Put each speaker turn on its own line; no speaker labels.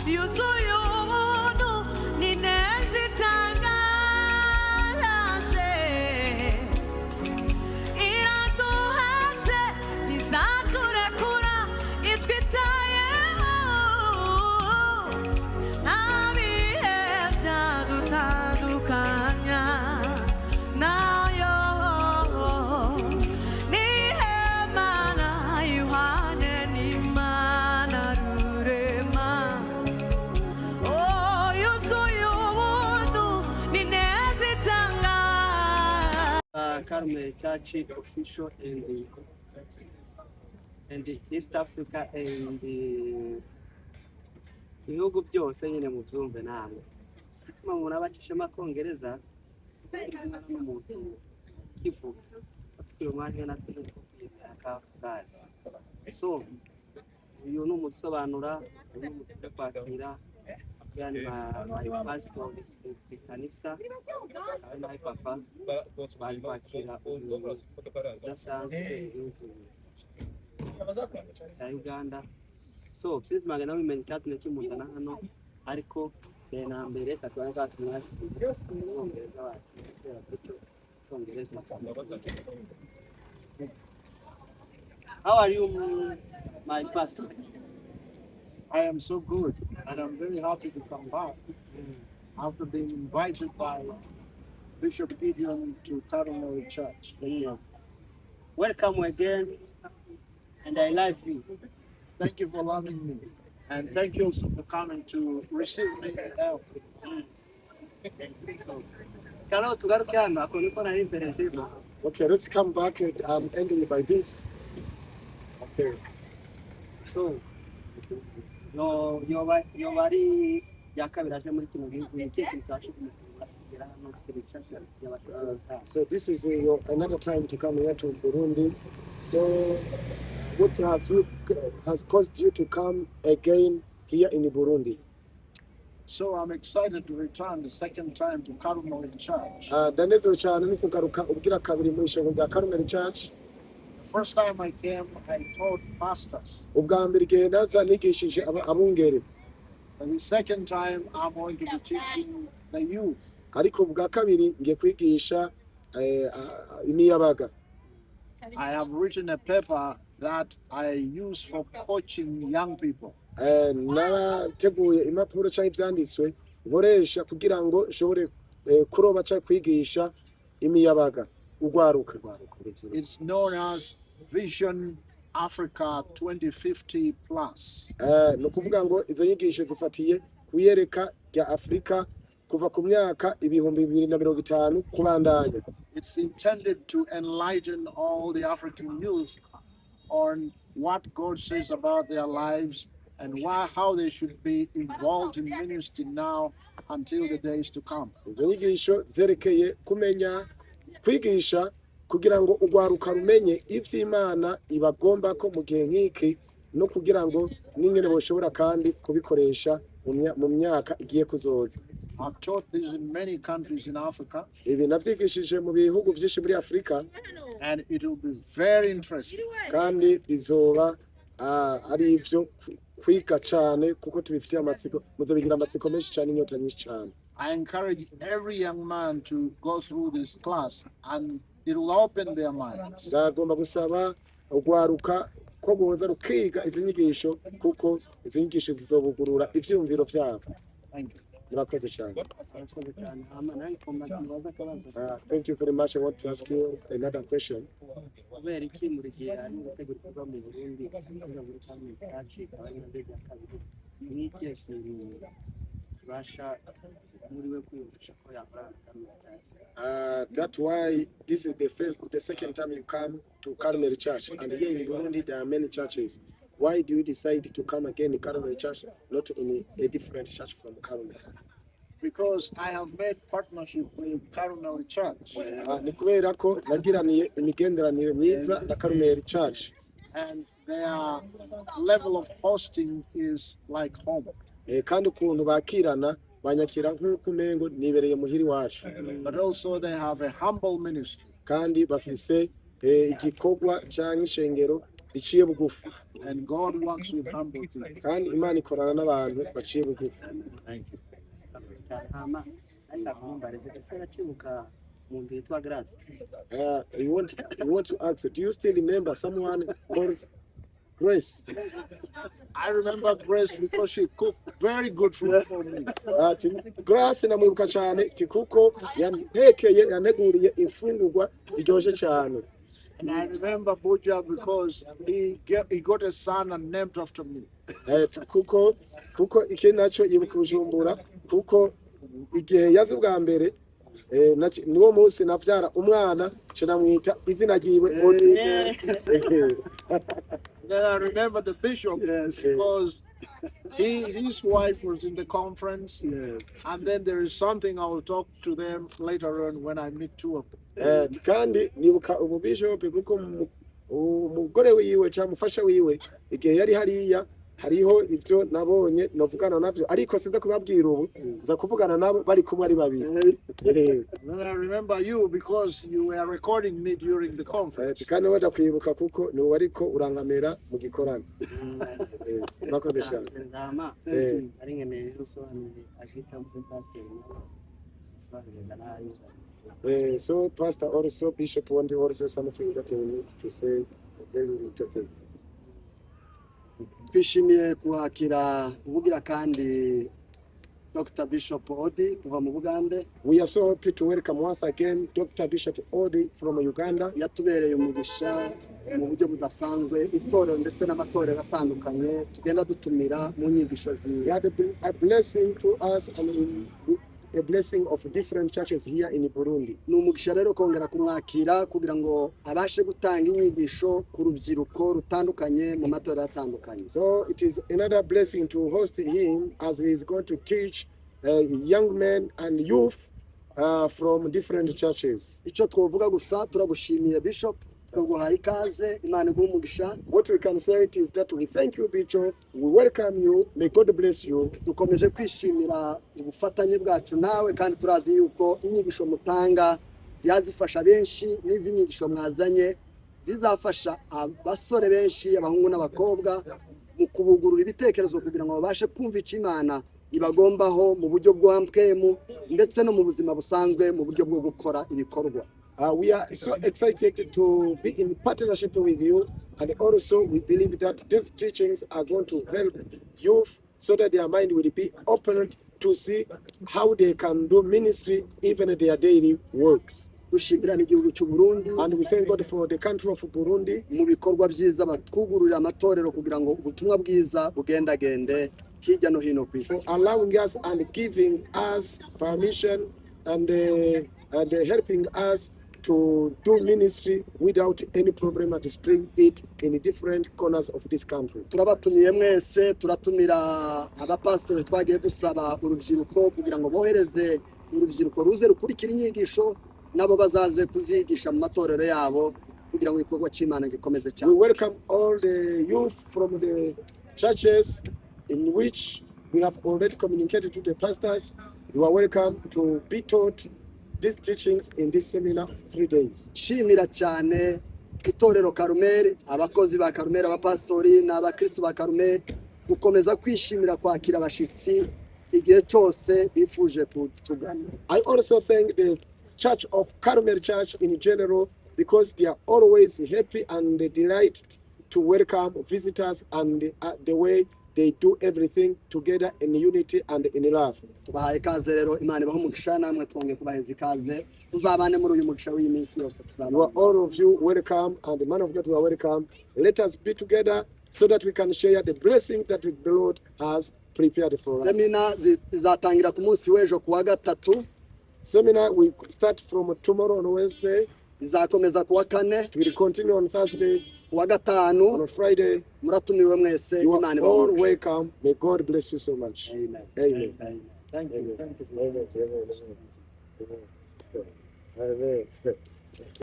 Yuzuye ubuntu n'ineza itangaje. Iraduhatse, ntizaturekura, itwitayeho. Nta bihe byadutandukanya nayo. N'ihemana ihwane n'Imana Rurema. Oh, yuzuye ubuntu n'ineza itangaje.
Carmel Church official and the East Africa and the ibihugu byose nyine mubyumve namwe. Bituma umuntu aba acishemo akongereza n'umuntu kivuga tukiri umwanya natwe no kwitaka bwazi. So uyu ni umusobanura, uyu ni umuntu uri kwakira yani my pastor ku ikanisa, akaba ari nawe papa bari kwakira umuntu udasanzwe mu gihugu cya Uganda. So sinzi nawe bimenya icyatumye kimuzana hano, ariko mbere na mbere kakaba katumwa umwongereza wacu kubera ko icyo cyongereza. How are you, my pastor?
I am so good, and I'm very happy to come back after being invited by Bishop Gideon to Carmel Church.
Welcome again, and I love you.
Thank you for loving me, and thank you also for coming to receive me in health.
So kalo tugaruke hano ako niko nari mperejeho.
Okay, let's come back and I'm ending by this. Okay.
So yo yoba yoba ari rya kabiri aje muri kino gihugu. Ni ikihe kintu kibasha kumukura kugera hano ikintu gishasha yabasha kuza?
So this is another time to come here to Burundi. So what has caused you to come again here in Burundi?
So I'm excited to return the second time to Carmel Church.
Ndanezerewe cyane no kugaruka ubwira kabiri mu ishengero rya Carmel Church.
The first time I came, I taught pastors.
Ubwa mbere igihe naza nigishije abungere.
And the second time, I'm going to be teaching the youth.
Ariko ubwa kabiri ngiye kwigisha imiyabaga.
I have written a paper that I use for coaching young people.
Narateguye impapuro cyangwa ivyanditswe nkoresha kugira ngo nshobore kuroba cyangwa kwigisha imiyabaga, urwaruka.
It's known as Vision Africa 2050 Plus.
Ni ukuvuga ngo izo nyigisho zifatiye ku iyereka rya Afurika kuva ku myaka 2050 kubandanya.
It's intended to enlighten all the African youth on what God says about their lives and how they should be involved in ministry now until the days to come.
Izo nyigisho zerekeye kumenya kwigisha kugira ngo urwaruka rumenye ivy'Imana ibagomba ko mu gihe nk'iki, no kugira ngo n'ingene boshobora kandi kubikoresha mu myaka igiye kuzoza.
I've taught this in many countries in Africa,
Ibi navyigishije mu bihugu vyinshi muri Afurika,
and it will be very interesting.
kandi bizoba ari ivyo kwiga cane kuko tubifitiye amatsiko, muzobigira amatsiko menshi cane, inyota nyinshi cane.
I encourage every young man to go through this class, and it will open their minds.
Ndagomba gusaba urwaruka ko boza rukiga izi nyigisho kuko izi nyigisho zizobugurura ivyiyumviro vyabo.
Thank you.
Murakoze cyane.
Murakoze cyane. Hama nawe ngomba nkubaze akabazo.
Thank you very much. I want to ask you another question.
Kubera iki muri gihe hari gutegura ibikorwa mu Burundi aza muri Carmel Church, ikaba ari naryo rya kabiri? Ni ikihe kintu kibasha muri we kwiyumvisha ko yakora Carmel Church?
That's why this is the second time you come to Carmel Church, and here in Burundi there are many churches. Why do you decide to come again in Carmel Church, not in a different church from Carmel?
Because I have made partnership with Carmel Church,
Ni kubera ko nagiraniye imigenderanire myiza na Carmel Church,
and their level of hosting is like home.
Kandi ukuntu bakirana, banyakira nk'uko umengo nibereye muhiri wacu.
But also they have a humble ministry.
Kandi bafise igikorwa canke ishengero riciye bugufi.
And God works with humble people.
Kandi Imana ikorana n'abantu baciye bugufi.
Thank you.
Cyane hama ariko akumbarize ese aracibuka umuntu yitwa Grace?
You want to ask, do you still remember someone called Grace?
I remember Grace because she cooked very good food for me.
Ati Grace namwibuka cyane ti kuko yantekeye yanteguriye imfungurwa ziryoshe cyane.
And I remember Buja because he got a son and named after me.
Kuko ikindi nacyo yibuka Bujumbura kuko igihe yazi bwa mbere niwo munsi navyara umwana nca namwita izina ryiwe Odi.
Then I remember the bishop because he his wife was in the conference. And then there is something I will talk to them later on when I meet two of them.
Kandi nibuka umubishopu kuko umugore wiwe cyangwa umufasha wiwe igihe yari hariya hariho ivyo nabonye navugana navyo ariko sinza kubabwira ubu nza kuvugana nabo bari kumwe ari babiri.
And then I remember you because you were recording me during the conference.
Kandi waja kwibuka kuko ni wowe ariko urankamera mu gikorano. Murakoze cyane.
Hama ari nkeneye usobanurire ajwi cyangwa se pasiteri nawe usobanurire nabi.
So pastor also, bishop want also something that you need to say, very little thing.
Twishimiye kuhakira ubugira kandi Dr Bishop Odi kuva mu Bugande.
We are so happy to welcome once again Dr. Bishop Odi from Uganda.
Yatubereye umugisha mu buryo budasanzwe itorero ndetse n'amatorero atandukanye tugenda dutumira mu nyigisho ziwe.
He had been a blessing to us and a blessing of different churches here in Burundi.
Ni umugisha rero kongera kumwakira kugira ngo abashe gutanga inyigisho ku rubyiruko rutandukanye mu matorero atandukanye.
So it is another blessing to host him as he is going to teach young men and youth from different churches.
Icyo twavuga gusa turagushimiye Bishop, tukaguhaye ikaze, Imana iguhe umugisha.
What we can say it is that we thank you, Bishop. We welcome you. May God bless you.
Dukomeje kwishimira ubufatanye bwacu nawe kandi turazi yuko inyigisho mutanga ziba zifasha benshi n'izi nyigisho mwazanye zizafasha abasore benshi abahungu n'abakobwa mu kubugurura ibitekerezo kugira ngo babashe kumva icyo Imana ibagombaho mu buryo bwa mpwemu ndetse no mu buzima busanzwe mu buryo bwo gukora ibikorwa.
We are so excited to be in partnership with you, and also we believe that these teachings are going to help youth so that their mind will be opened to see how they can do ministry even their daily works.
Dushimira n'igihugu cy'u Burundi
And we thank God for the country of Burundi
mu bikorwa byiza batwugururira amatorero kugira ngo ubutumwa bwiza bugendagende hirya no hino ku isi.
For allowing us and giving us permission and helping us to do ministry without any problem and to spread it in different corners of this country.
Turabatumiye mwese turatumira abapasitori twagiye dusaba urubyiruko kugira ngo bohereze urubyiruko ruze rukurikira inyigisho nabo bazaze kuzigisha mu matorero yabo kugira ngo igikorwa cy'Imana gikomeze
We
cyane.
Welcome all the youth from the churches in which we have already communicated to the pastors. You are welcome to be taught these teachings in this seminar of 3 days.
Nshimira cyane itorero Karumeri abakozi ba Karumeri abapasitori n'abakristo ba Karumeri gukomeza kwishimira kwakira abashyitsi igihe cyose bifuje kutugana.
I also thank the Church of Carmel Church in general because they are always happy and delighted to welcome visitors and the way they do everything together in unity and in love.
Tubahaye ikaze rero Imana ibahe umugisha namwe twongeye kubaheza ikaze tuzabane muri uyu mugisha w'iyi minsi yose.
You are
Tuzabane.
all of you welcome, and the man of God, you are welcome. Let us be together so that we can share the blessing that the Lord has prepared for us.
Semina zizatangira ku munsi w'ejo ku wa gatatu.
Seminar will start from tomorrow on Wednesday.
Izakomeza ku wa kane.
It will continue on Thursday,
ku wa gatanu.
On Friday.
Muratumiwe mwese.
You are
Imana ibahe
all
umugisha.
welcome. May God bless you so much.
Amen.
Amen.
Amen.
Thank you.
Amen.
Thank you.
Amen. Amen. Amen. Amen.